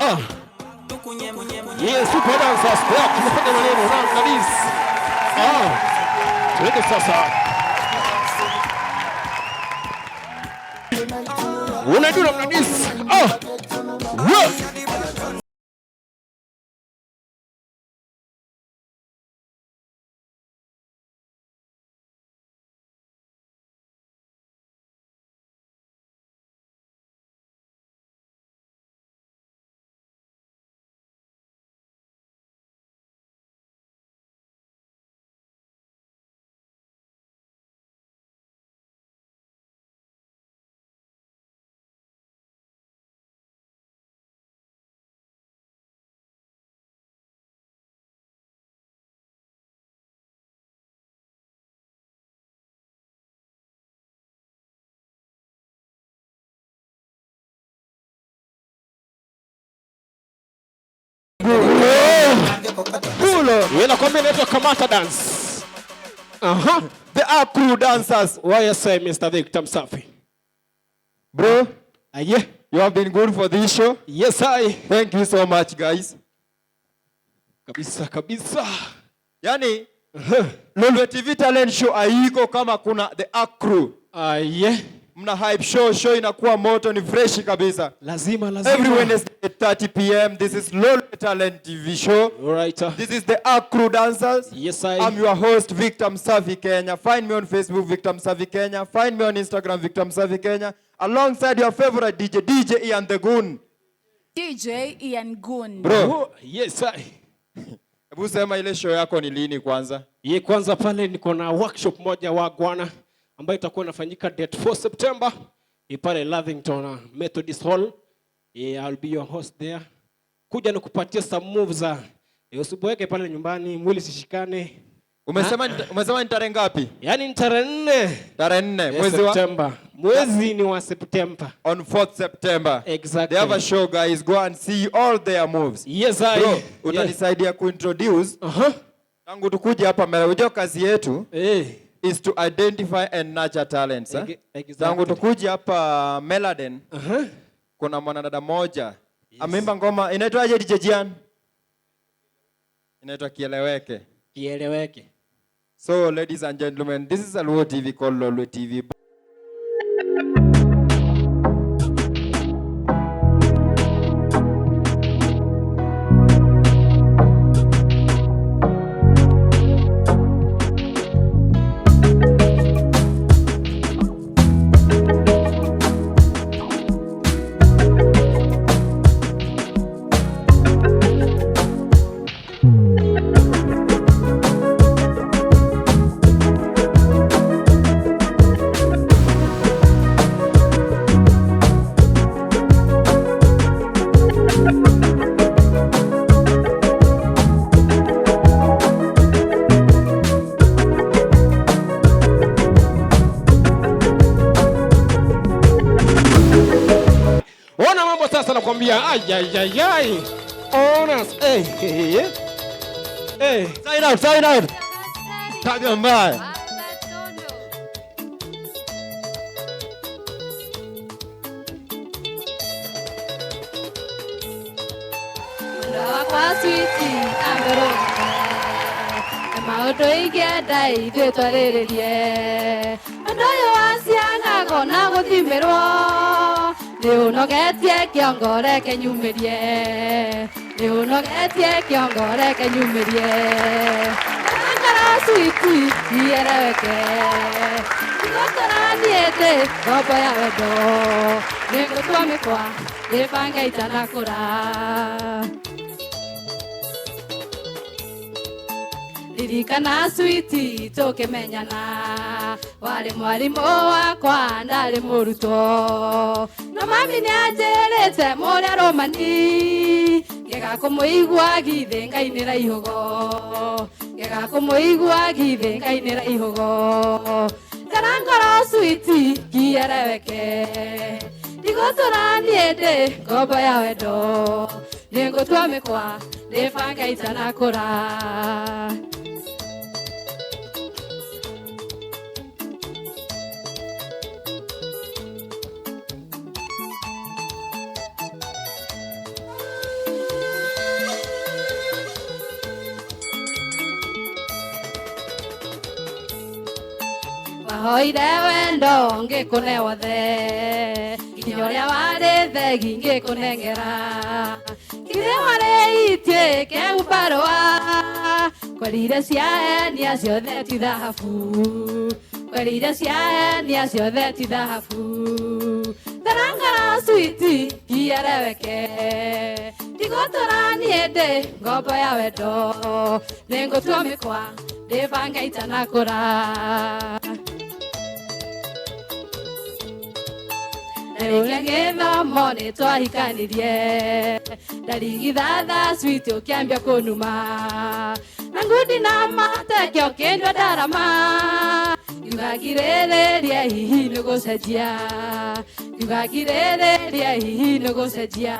Ah. Yes, super dancers. Yeah, tunafanya maneno na this. Ah. Twende sasa. Unajua mna this. Ah. Work. Nakwambia inaitwa Kamata Dance. Aha. The Akru dancers. Why you say Mr. Victor Msafi? Bro, Aye. you have been good for this show. Yes, I. Thank you so much, guys. Kabisa kabisa. Yani, Lolwe TV Talent Show haiko kama kuna the Akru. Aye. Mna hype show, show inakuwa moto, ni fresh kabisa. Lazima lazima. Every Wednesday at 30 p.m. This is Lolwe Talent TV show. All right. This is the Akru dancers. Yes, I. I'm your host, Victor Msafi Kenya. Find me on Facebook, Victor Msafi Kenya. Find me on Instagram, Victor Msafi Kenya. Alongside your favorite DJ, DJ Ian the Goon. DJ Ian Goon. Bro, Oh, yes, I. hebu sema ile show yako ni lini kwanza? Ye, kwanza pale niko na workshop moja wa Gwana ambayo itakuwa inafanyika date 4 September pale Lavington Methodist Hall. Yeah, I'll be your host there. Kuja nikupatie some moves za usiboeke pale nyumbani, mwili sishikane. Umesema ni tarehe ngapi? Yaani ni tarehe 4 Tarehe 4 mwezi wa September. Mwezi ni wa September. On 4th September. Exactly. They have a show, guys. Go and see all their moves. Yes, I. Bro, utanisaidia kuintroduce. Tangu tukuje hapa mbele, unajua kazi yetu is to identify and nurture talents. Eh? Exactly. Tangu tukuje hapa Meladen, kuna mwanadada moja ameimba ngoma inaitwaje, DJ Gian? Inaitwa Kieleweke. Kieleweke. So ladies and gentlemen, this is a Luo TV called Lolwe TV. Ona mambo sasa nakwambia, ay ay ay ay. Ona, eh eh eh. Sign out, sign out. Tabia mbaya. Kwa switi ambero maũndũ ingĩenda ithuĩ twarĩrĩrie ũndũ ũyũ wa ciana kona gũthimĩrwo nĩ ũnogetie kĩongo reke nyumĩrie nĩ ũnogetie kĩongo reke nyumĩrie ngoro switi iereweke ndigũtũraniĩte ngombo ya wendo nĩngũtua mĩkwa ndĩbange itanakũra. Ririkana switi tũkĩmenyana warĩ mwarimũ wakwa ndarĩ mũrutwo no mami nĩanjĩrĩte mũrĩa rũmani ngĩga kũmũigua githĩ ngainĩra ihũgo ngĩga kũmũigua githĩ ngainĩra ihũgo njara ngoro switi kiereweke ndigũtũra niĩ ndĩ ngombo ya wendo nĩngũtua mĩkwa ndĩbange itanakũra. Ndahoire wendo ngĩkũne wothe nginya ũrĩa warĩ thegi ngĩkũnengera githĩ warĩitie kehumbarũa kwerire ciaenia ciothe ti thahabu kwerire ciaenia ciothe ti thahabu tharangara switi kiereweke ndigũtũra niĩ ndĩ ngombo ya wendo nĩngũtua mĩkwa ndĩbange itanakũra. Ndarĩkia gĩthomo nĩtwahikanirie ndarigithatha switi ũkĩambia kũnuma na ngundi na mateke ũkĩnyua ndarama ngiuga ngirĩrĩrie hihi nĩgũcenjia ngiuga ngirĩrĩrie hihi nĩgũcenjia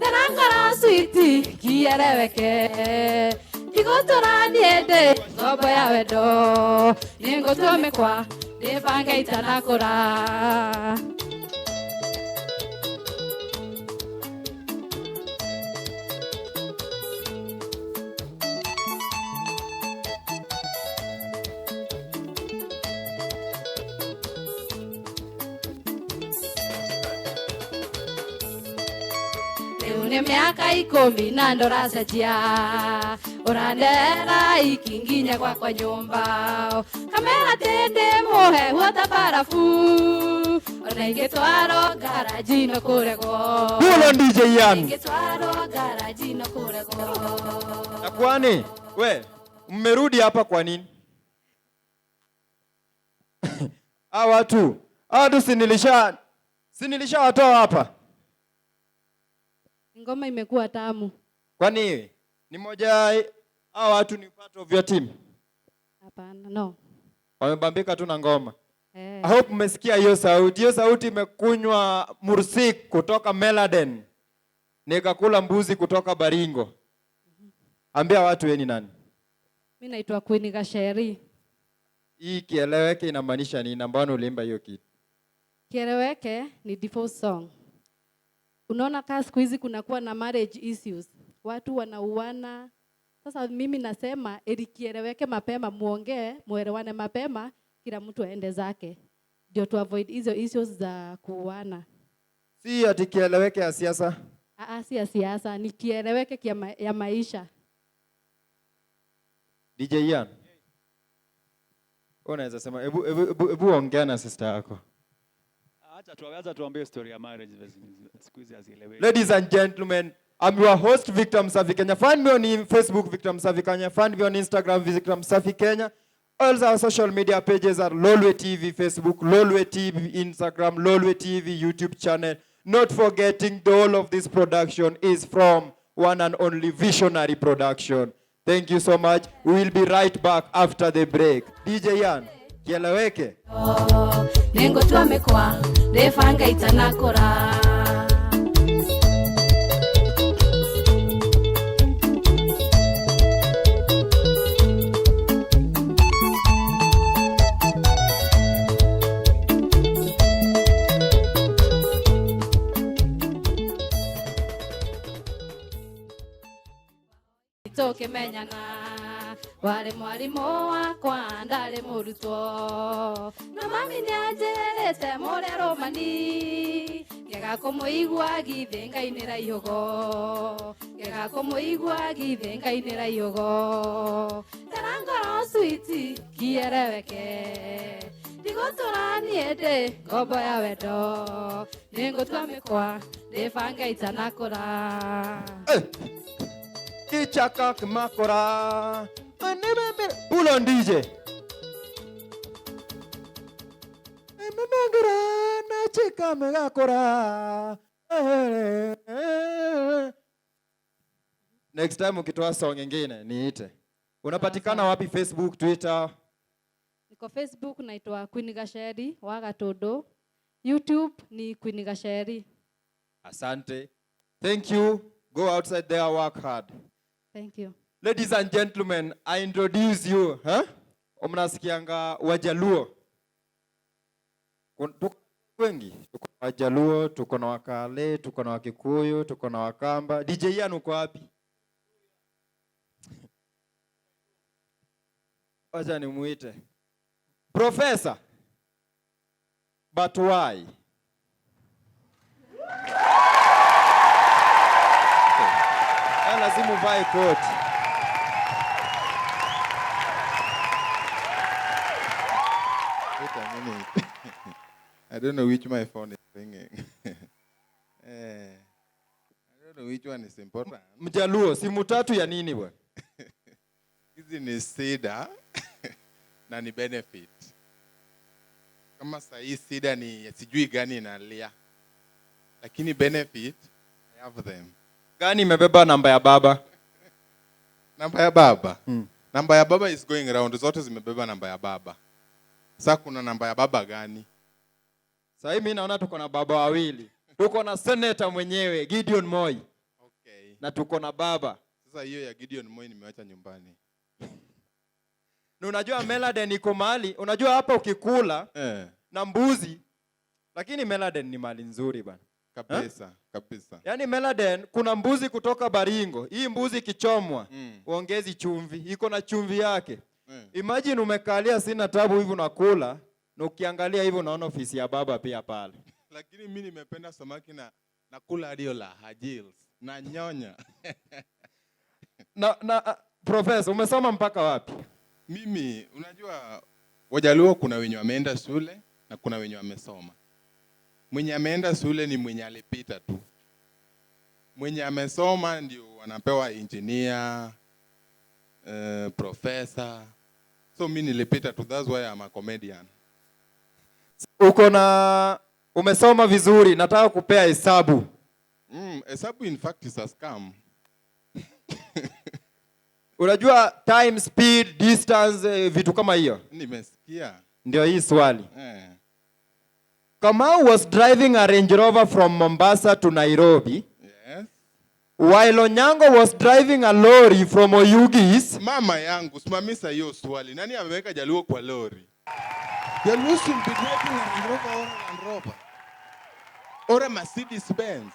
tharangara switi kiereweke ndigũtũra niĩ ndĩ ngombo ya wendo nĩngũtua mĩkwa ndĩbange itanakũra. Rĩu nĩ mĩaka 10 na ndũracenjia ũrandehera iki nginya gwakwa nyũmba kamera tĩndĩ mũhehu ta barabu ona ingĩtwarwo ngaraji no kũregwo. Pull on DJ Ian. Ingĩtwarwo ngaraji no kũregwo. Na kwani we mmerudi hapa kwa nini? Hawa watu si nilishawatoa hapa. Ngoma imekuwa tamu. Kwani ni moja hawa watu ni part of your team? Hapana, no. Wamebambika tu na ngoma. I hope mmesikia hiyo sauti. Hiyo sauti imekunywa mursik kutoka Meladen. Nikakula mbuzi kutoka Baringo. Ambia watu wewe ni nani? Mimi naitwa Queen Gasheri. Hii kieleweke inamaanisha nini? Mbona uliimba hiyo kitu? Kieleweke ni divorce song. Unaona kaa siku hizi kunakuwa na marriage issues. Watu wanauana. Sasa mimi nasema ili kieleweke mapema, muongee, muelewane mapema, kila mtu aende zake. Ndio tu avoid hizo issues za kuuana. Si ati kieleweke ya siasa? Si ya siasa, ni kieleweke ya maisha. DJ Ian. Unaweza sema hebu ongea na sister yako. Acha tuambie story ya marriage siku hizi hazieleweki. Ladies and gentlemen, I'm your host Victor Msafi Kenya. Find me on Facebook Victor Msafi Kenya. Find me on Instagram Victor Msafi Kenya. All our social media pages are Lolwe TV Facebook, Lolwe TV Instagram, Lolwe TV YouTube channel. Not forgetting the whole of this production is from one and only Visionary Production. Thank you so much. We will be right back after the break. DJ Ian, kieleweke. Nĩngũtua mĩkwa ndĩbange itanakũra. Tũkĩmenyana warĩ mwarimũ wakwa ndarĩ mũrutwo na mami nĩanjĩrĩte mũrĩa rũmani ngĩaga kũmũigua githĩ ngainĩra ihogo ngĩaga kũmũigua githĩ ngainĩra ihogo tara ngoro switi kiereweke ndigũtũra niĩ ndĩ ngombo ya wendo nĩngũtua mĩkwa ndĩbange itanakũra. Kichaka kimakora. Pull on DJ. Memengera na chika megakora. Next time ukitoa song nyingine niite. Unapatikana wapi? Facebook, Twitter? Niko Facebook naitwa Queen Gasheri wa Gatondo. YouTube ni Queen Gasheri. Asante. Thank you. Go outside there, work hard. Thank you. Ladies and gentlemen, I introduce you. Huh? Mnasikianga Wajaluo. Tuko wengi. Tuko na Wajaluo, tuko na Wakale, tuko na Wakikuyu, tuko na Wakamba. DJ Ian uko wapi? Wacha nimuite. Professor, but why? Eh, lazima uvae koti. Wait a minute. I don't know which my phone is ringing. I don't know which one is important. Mjaluo, simu tatu ya nini bwana? Hizi ni shida na ni benefit. Kama sahii shida ni sijui gani inalia, lakini benefit I have them. Gani imebeba namba ya baba? Namba ya baba. Namba ya baba is going round, zote zimebeba namba ya baba. Sasa kuna namba ya baba gani? Sasa mimi naona tuko na baba wawili. Tuko na senator mwenyewe Gideon Moi na tuko na baba. Sasa hiyo ya Gideon Moi nimewacha nyumbani. Na unajua Meladen iko mahali, unajua hapa ukikula na mbuzi, lakini Meladen ni mali nzuri bana. Kabisa, kabisa. Yaani Meladen kuna mbuzi kutoka Baringo. Hii mbuzi ikichomwa, uongezi chumvi, iko na chumvi yake. Imagine umekalia sina tabu hivi unakula na ukiangalia hivi unaona ofisi ya baba pia pale. Lakini mimi nimependa samaki na nakula hadi la hajils na nyonya. Na professor, umesoma mpaka wapi? Mimi unajua Wajaluo kuna wenye wameenda shule na kuna wenye wamesoma. Mwenye ameenda shule ni mwenye alipita tu. Mwenye amesoma ndio wanapewa engineer, professor. So mimi nilipita tu, that's why I'm a comedian. Uko na umesoma vizuri, nataka kupea hesabu. Hesabu in fact is a scam. Unajua time, speed, distance, vitu kama hiyo. Nimesikia. Ndio hii swali. Kamau was driving a Range Rover from Mombasa to Nairobi. While Onyango was driving a lorry from Oyugis. Mama yangu, simamisha hiyo swali. Nani ameweka Jaluo kwa lori? Jaluo should be driving a Range Rover or a Land Rover. Or a Mercedes Benz.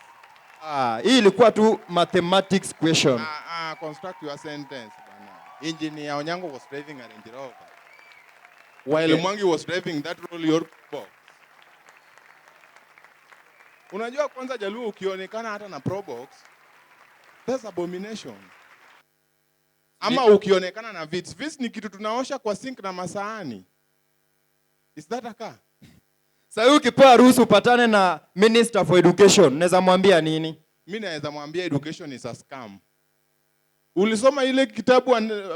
Ah, hii ilikuwa tu mathematics question. Construct your sentence bana. Engineer Onyango was driving a Range Rover. While Mwangi was driving that lorry or box. Unajua kwanza Jaluo ukionekana hata na Probox, that's abomination. Ama ukionekana na Vitz. Vitz ni kitu tunaosha kwa sink na masahani. Is that a car? Sasa ukipewa ruhusa upatane na Minister for Education, unaweza mwambia nini? Mimi naweza mwambia education is a scam. Ulisoma ile kitabu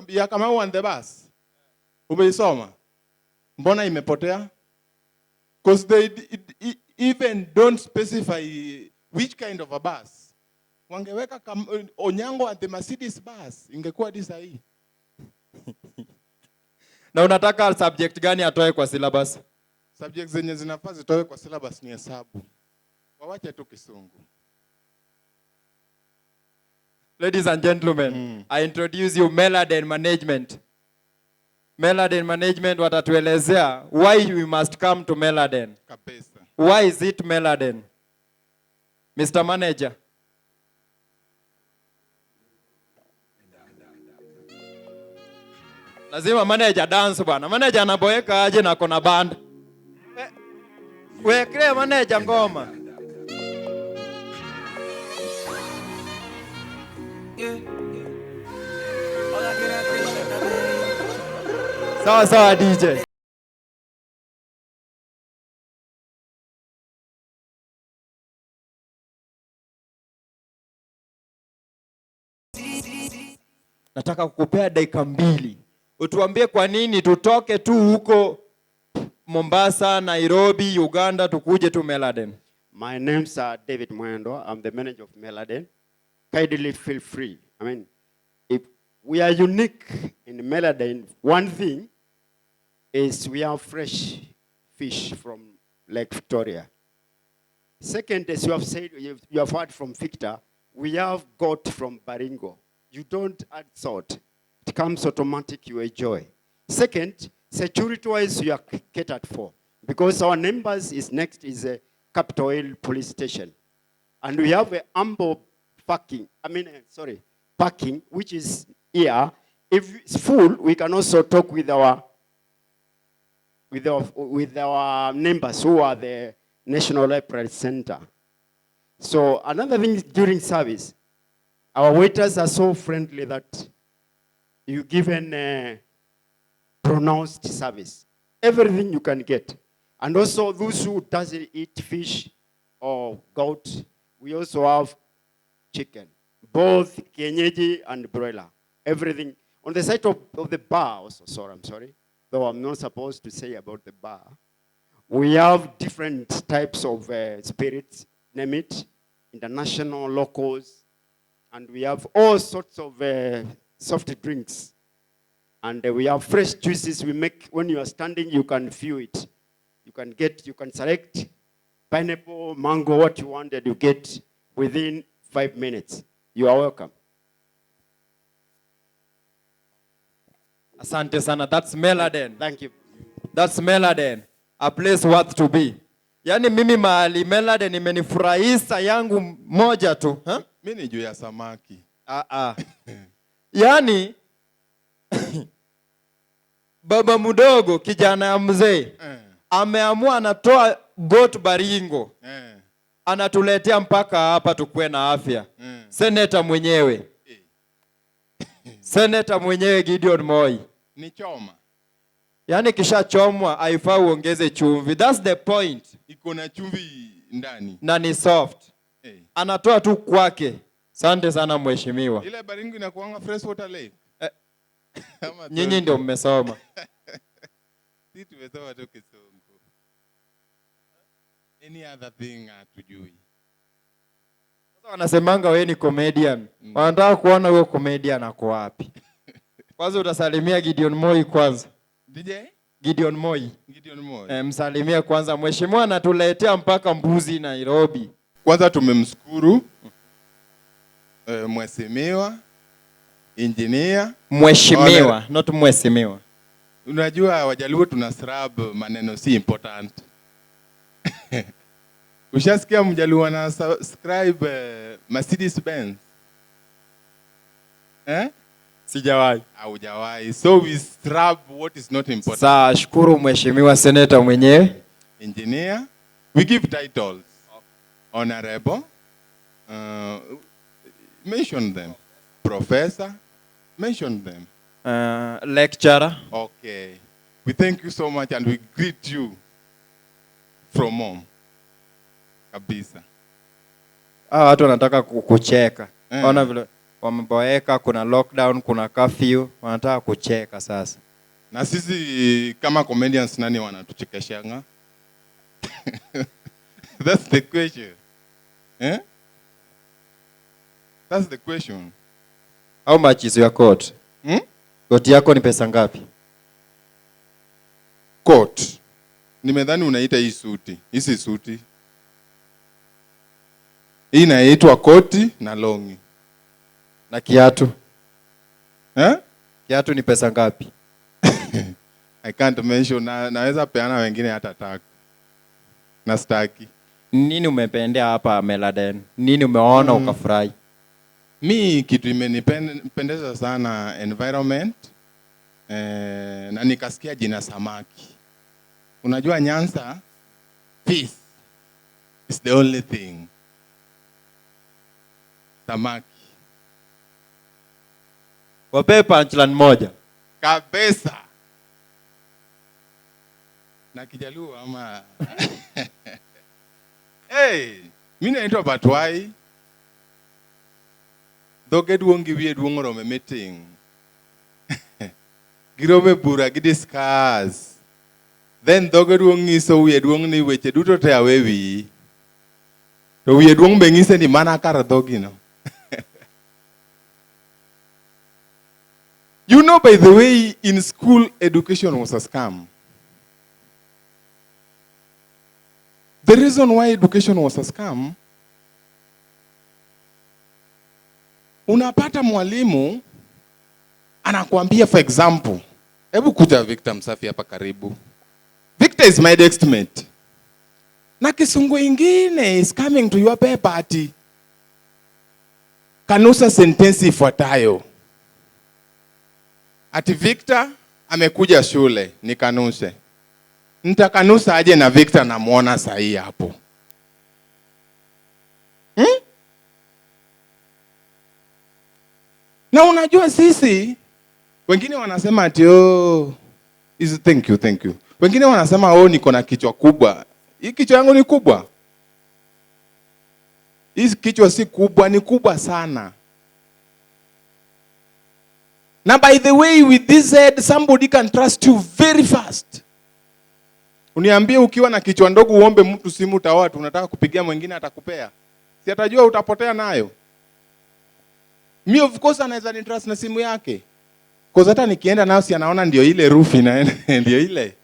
ya Kamau and the Bus? Umeisoma? Mbona imepotea? Because they even don't specify which kind of a bus. Wangeweka Onyango and the Mercedes bus, ingekuwa di sahihi. Na unataka subject gani atoe kwa syllabus? Subjects zenye zinafaa zitoe kwa syllabus ni hesabu. Wawache tu Kisungu. Ladies and gentlemen, I introduce you Meladen Management. Meladen Management watatuelezea why we must come to Meladen. Kabisa. Why is it Meladen? Mr. Manager. Lazima manager dance bwana. Manager anaboeka aje na kona band. Wekee manager ngoma. Sawa sawa DJ. Nataka kukupea dakika 2. Utuambie kwa nini tutoke tu huko Mombasa, Nairobi, Uganda tukuje tu Meladen. My name's David Mwendo. I'm the manager of Meladen. Kindly feel free. If we are unique in Meladen, one thing is we have fresh fish from Lake Victoria. Second, as you have said, you have heard from Victor, we have goat from Baringo. You don't add salt. It comes automatic, you enjoy. Second, security-wise, you are catered for. Because our neighbors is next is a Capitol Hill police station. And we have a ample parking, I mean, sorry, parking, which is here. If it's full, we can also talk with with our neighbors who are the National Library Center. So another thing is during service, our waiters are so friendly that you given a pronounced service. Everything you can get. And also those who doesn't eat fish or goat, we also have chicken, both kienyeji and broiler, everything. On the side of the bar also, sorry, I'm sorry, though I'm not supposed to say about the bar. We have different types of spirits, name it, international, locals, and we have all sorts of soft drinks. And we have fresh juices we make. When you are standing, you can feel it. You can select pineapple, mango, what you want, and you get within 5 minutes. You are welcome. Asante sana. That's Meladen. Thank you. That's Meladen. A place worth to be. Yaani mimi mahali Meladen imenifurahisha yangu moja tu. Huh? Mi ni juu ya samaki. Ah, ah. Yaani baba mdogo kijana ya mzee ameamua anatoa goat Baringo, anatuletea mpaka hapa tukuwe na afya. Seneta mwenyewe, seneta mwenyewe Gideon Moi. Ni choma. Yaani kishachomwa haifai uongeze chumvi. That's the point. Iko na chumvi ndani. Na ni soft. Anatoa tu kwake. Asante sana mheshimiwa. Ile Baringo inakuanga fresh water lake. Eh, Ama nyinyi ndio mmesoma. Sisi tumesoma tu Kisungu. Any other thing hatujui. Sasa wanasemanga wewe ni comedian. Wanataka kuona huyo comedian ako wapi. Kwanza utasalimia Gideon Moi kwanza. DJ? Gideon Moi. Gideon Moi. E, msalimie kwanza mheshimiwa anatuletea mpaka mbuzi Nairobi. Kwanza tumemshukuru mheshimiwa engineer. Mheshimiwa, not mheshimiwa. Unajua Wajaluo tuna srab maneno si important. Ushasikia Mjaluo ana subscribe Mercedes Benz? Eh? Sijawahi. Haujawahi. So we scrub what is not important. Sawa, shukuru mheshimiwa seneta mwenyewe. Engineer. We give titles. Honorable. Mention them. Professor. Mention them. Lecturer. Okay. We thank you so much and we greet you from home. Kabisa. Hawa watu wanataka kucheka. Eh. Ona vile wameboeka, kuna lockdown, kuna curfew, wanataka kucheka sasa. Na sisi kama comedians, nani wanatuchekeshanga? That's the question. Eh? That's the question. How much is your coat? Hmm? Koti yako ni pesa ngapi? Coat. Nimedhani unaita hii suti. Hii si suti. Hii inaitwa koti na longi. Na kiatu? Eh? Kiatu ni pesa ngapi? I can't mention. Naweza peana wengine hata tag. Na staki. Nini umependea hapa Meladen? Nini umeona ukafurahi? Mi kitu imenipendeza sana, environment, na nikasikia jina samaki. Unajua Nyanza, fish is the only thing. Samaki. Wapee punchline moja. Kabisa. Na Kijaluo ama? Hey, mi naitwa Batwai. Dhoge duong' gi wiye duong' oromo e meeting. Giromo e bura gi discuss. Then dhoge duong' nyiso wiye duong' ni weche duto te awe wiyi. To wiye duong' be nyise ni mana kar dhogino. You know, by the way, in school, education was a scam. The reason why education was a scam, unapata mwalimu anakuambia, for example, hebu kuja Victor Msafi hapa karibu. Victor is my desk mate. Na kisungu ingine is coming to your paper ati kanusa sentensi ifuatayo. Ati Victor amekuja shule, nikanushe. Nitakanusa aje na Victor namuona sahi hapo? Na unajua sisi wengine wanasema ati, oh, is thank you, thank you. Wengine wanasema, oh, niko na kichwa kubwa. Hii kichwa yangu ni kubwa. Hii kichwa si kubwa, ni kubwa sana. Na by the way, with this head, somebody can trust you very fast. Uniambie, ukiwa na kichwa ndogo uombe mtu simu utaoa, unataka kupigia mwingine atakupea. Si atajua utapotea nayo. Mi of course anaweza ni trust na simu yake. Cause hata nikienda nayo si anaona ndio ile rufi na ndio ile.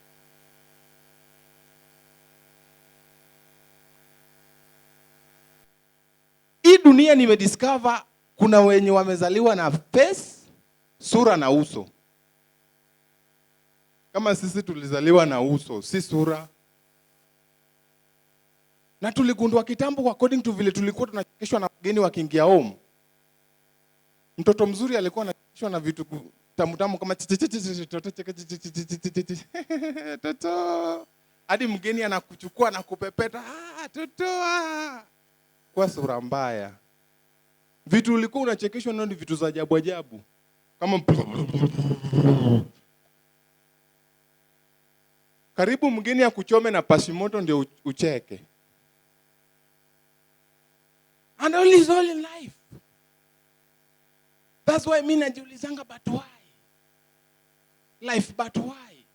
Hii dunia nimediscover kuna wenye wamezaliwa na face, sura na uso. Kama sisi tulizaliwa na uso, si sura. Na tuligundua kitambo according to vile tulikuwa tunachekeshwa na wageni wakiingia home. Mtoto mzuri alikuwa anachekeshwa na vitu tamu tamu kama toto. Hadi mgeni anakuchukua na kupepeta, ah, toto. Ah. Kwa sura mbaya. Vitu ulikuwa unachekeshwa nao ni vitu za ajabu ajabu. Kama karibu mgeni akuchome na pasi moto ndio ucheke. And all is all in life. That's why mimi najiulizanga, but why? Life, but why?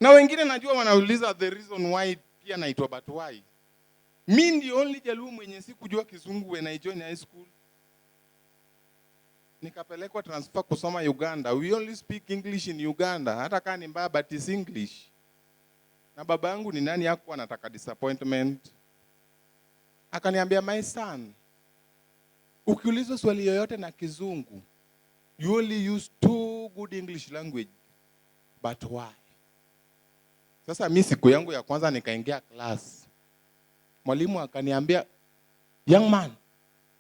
Na wengine najua wanauliza the reason why pia naitwa but why. Mi ndio only Jaluo mwenye sikujua Kizungu when I joined high school. Nikapelekwa transfer kusoma Uganda. We only speak English in Uganda. Hata kama ni mbaya, but it's English. Na baba yangu ni nani hakuwa anataka disappointment. Akaniambia, my son, ukiulizwa swali yoyote na Kizungu, you only use two good English language. But why? Sasa mi siku yangu ya kwanza nikaingia class. Mwalimu akaniambia, young man,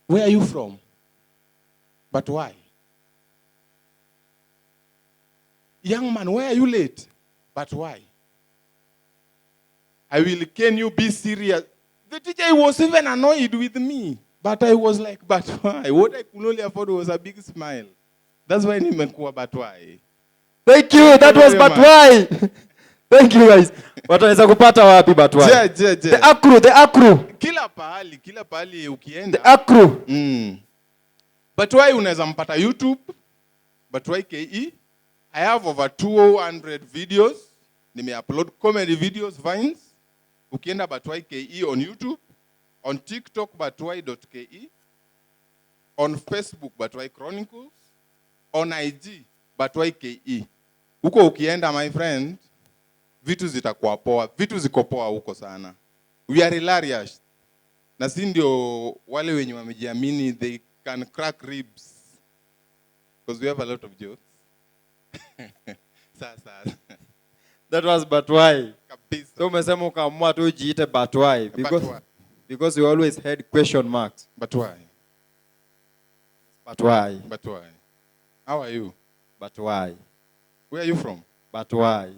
where are you from? But why? Young man, why are you late? But why? I will, can you be serious? The teacher was even annoyed with me. But I was like, but why? What I could only afford was a big smile. That's why nimekuwa but why. Thank you. That Thank you was very but much. why. Thank you guys. Wataweza kupata wapi but why? Je, je, je. The Akru, the Akru. Kila pahali ukienda. The Akru. But why unaweza mpata YouTube? But why KE? I have over 200 videos. Nime-upload comedy videos, vines. Ukienda But Why KE on YouTube, on TikTok butwhy.ke, on Facebook But Why Chronicles, on IG But Why KE. Huko ukienda my friend, vitu zitakuwa poa, vitu ziko poa huko sana. We are hilarious. Na si ndio wale wenye wamejiamini they can crack ribs. Because we have a lot of jokes. Sasa. That was but why. Kabisa. So umesema ukaamua tu ujiite but why because But why? Because you always had question marks. But why? But why? But why? How are you? But why? Where are you from? But why?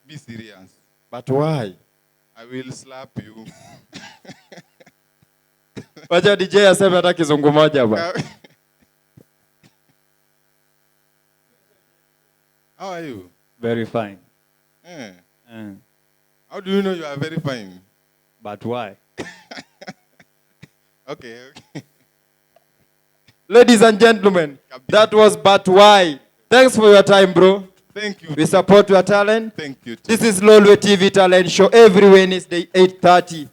Be serious. But why? I will slap you. Wacha DJ aseme hata kizungu moja bwana. How are you? Very fine. Eh. Eh. How do you know you are very fine? But why? Okay. Ladies and gentlemen, Kabisa. That was But Why. Thanks for your time, bro. Thank you. We support your talent. Thank you. This is Lolwe TV Talent Show every Wednesday, 8:30.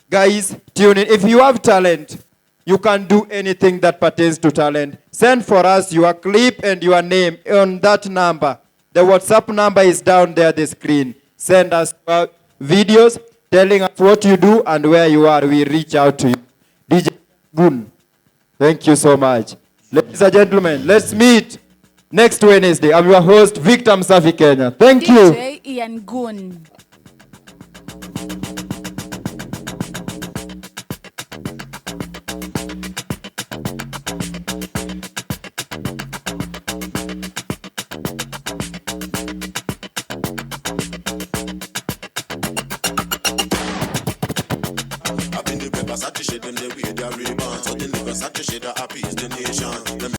Guys, tune in. If you have talent, you can do anything that pertains to talent. Send for us your clip and your name on that number. The WhatsApp number is down there, the screen. Send us your videos telling us what you do and where you are. We reach out to you. DJ Gun, thank you so much. Ladies and gentlemen, let's meet next Wednesday. I'm your host, Victor Msafi Kenya. Thank you. DJ Ian Goon. Up in the Versace shade, them they wear their ribbons. So the Versace shade that appease the nation. Them